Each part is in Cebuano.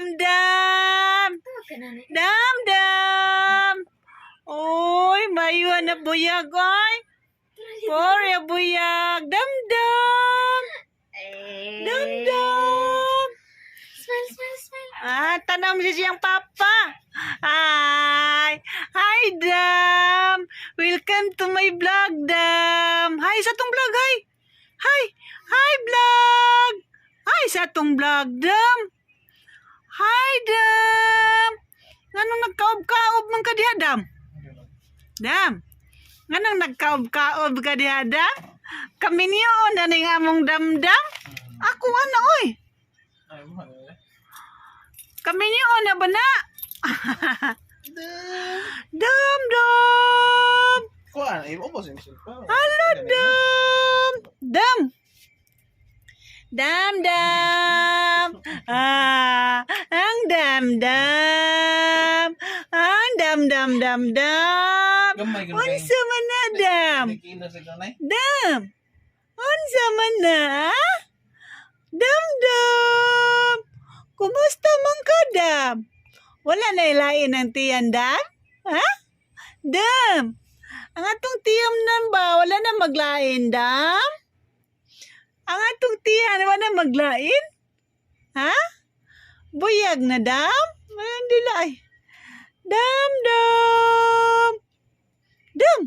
Dam Dam. Tawag ka na ni. Dam Dam. Oy, mayo na buyag oy. Porya buyag. Dam Dam. Eh. Dam Dam. Smile, smile, smile. Ah, tanaw mo siyang papa. Hi. Hi, Dam. Welcome to my vlog, Dam. Hi sa tong vlog, hi. Hi. Hi, vlog. Hi sa tong vlog, Dam. Hi, Dam. Nganong nagkaob-kaob man ka diha, Dam? Dam. Nganong nagkaob-kaob ka diha, Dam? Kami niyo na ning among damdam. Ako ana, oy. Ay, mahal eh. Kami niyo na ba na? Dam dam. Kuan, ay ubos yung cellphone. Hello, dam. Dam. Dam dam. Ah, ang dam dam. Ang dam dam dam dam. Gamay gamay. Unsa man na, dam? Kilo sa kanay. Dam. Unsa man na? Ah? Dam dam. Kumusta man ka, dam? Wala na ilain ang tiyan, dam? Ha? Dam. Ang atong tiyam nan ba, wala na maglain, dam? Ang atong tiyan, wala na maglain? Ha? Buyag na, dam? Ay, hindi ay. Dam, dam. Dam.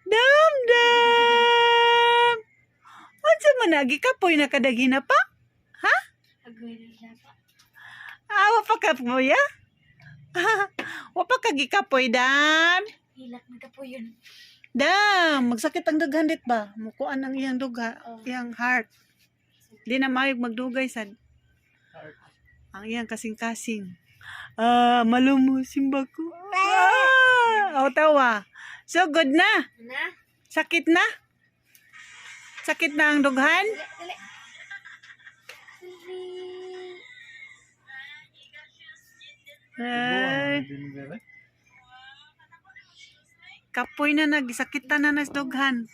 Dam, dam. Unsa man nagi kapoy na kadagina pa? Ha? Agoy na siya pa. Ah, wa pa kapoy, ah? Wa pa kagikapoy, dam. Hilak na kapo yun. Dam, magsakit ang daghan dit ba? Mukuan ang iyang duga, iyang heart. Di na maayog magdugay sad. Ang iyang kasing-kasing. Ah, malumo simba ko. Ah, aw tawa. So good na. Na? Sakit na? Sakit na ang dughan? Dali, dali. Dali. Ay, kapoy na nagsakitan na nas dughan.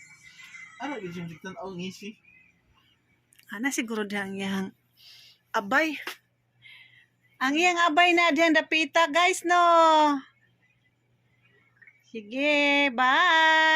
Ano gyud yung tan ang ngisi? Ana siguro diha ang iyang abay. Ang iyang abay na diyan dapita, guys, no. Sige, bye.